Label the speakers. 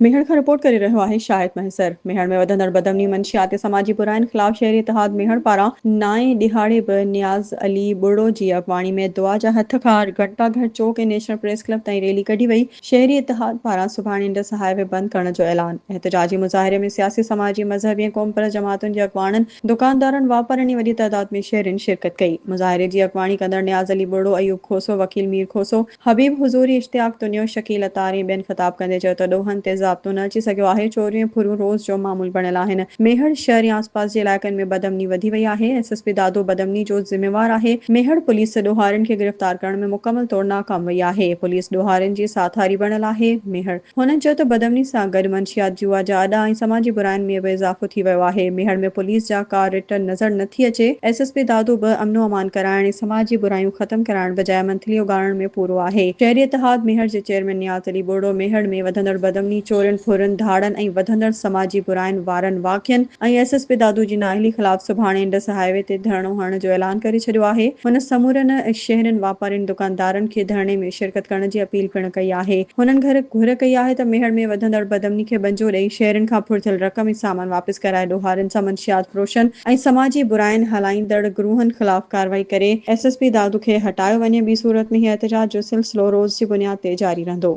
Speaker 1: ميهڙ کان رپورٽ ڪري رهيو آهي شاهد مهيسر. ميهڙ ۾ وڌندڙ بدامني، منشيات ۽ سماجي براين خلاف شهري اتحاد ميهڙ پاران نائين ڏهاڙي به نياز علي ٻرڙو جي اڳواڻي ۾ دعا جا هٿ کان گهنٽا گهر چوڪ ۽ نيشنل پريس ڪلب تائين ريلي ڪڍي وئي. شهري اتحاد پاران سڀاڻي انڊس هاء وي بند ڪرڻ جو اعلان. احتجاجي مظاهري ۾ سياسي، سماجي، مذهبي ۽ قومپرست جماعتن جي اڳواڻن، دڪاندارن، واپارين ۽ وڏي تعداد ۾ شهرين شرڪت ڪئي. مظاهري جي اڳواڻي ڪندڙ نياز علي ٻرڙو، ايوب کوسو، وڪيل مير کوسو، حبيب حضوري، اشتياق تنيو، شڪيل عطار ۽ ٻين خطاب ڪندي چيو ته ڏوهن تي ضابطو نه اچي سگهيو آهي، چوريون ۽ ڦريون روز جو معمول بڻيل آهن، ميهڙ شهر ۽ آسپاس جي علائقن ۾ بدامني وڌي وئي آهي، ايس ايس پي دادو بدامني جو ذميوار آهي، ميهڙ پوليس ڏوهارين کي گرفتار ڪرڻ ۾ مڪمل طور ناڪام وئي آهي، پوليس ڏوهارين جي ساٿاري بڻيل آهي، ميهڙ. هنن چيو ته بدامني سان گڏ منشيات، جوا جا اڏا ۽ سماجي براين ۾ به اضافو ٿي ويو آهي، ميهڙ ۾ پوليس جا ڪا رٽ نظر نه ٿي اچي، ايس ايس پي دادو به امن و امان ڪرائڻ ۽ سماجي برايون ختم ڪرائڻ بجاء منٿلي اڳاڙڻ ۾ پورو آهي. شهري اتحاد ميهڙ جي چيئرمين نياز علي ٻرڙو ميهڙ ۾ وڌندڙ بدامني، چورين، ڦرن، ڌاڙن ۽ وڌندڙ سماجي براين وارن واقعن ۽ ايس ايس پي دادو جي نااهلي خلاف سڀاڻي انڊس هاء وي تي ڌرڻو هڻڻ جو اعلان ڪري ڇڏيو آهي، هن سمورن شهرين، واپارين، دڪاندارن کي ڌرڻي ۾ شرڪت ڪرڻ جي اپيل پڻ ڪئي آهي. هنن گهر گهر ڪئي آهي ته ميهڙ ۾ وڌندڙ بدامني کي ٻنجو ڏئي شهرين کان ڦر ٿيل رقم ۽ سامان واپس ڪرائي ڏوهارين سان منشيات فروشن ۽ سماجي براين هلائيندڙ گروهن خلاف ڪارروائي ڪري ايس ايس پي دادو کي هٽايو وڃي ٻي صورت ۾ هي احتجاج جو سلسلو روز جي بنياد تي جاري رهندو.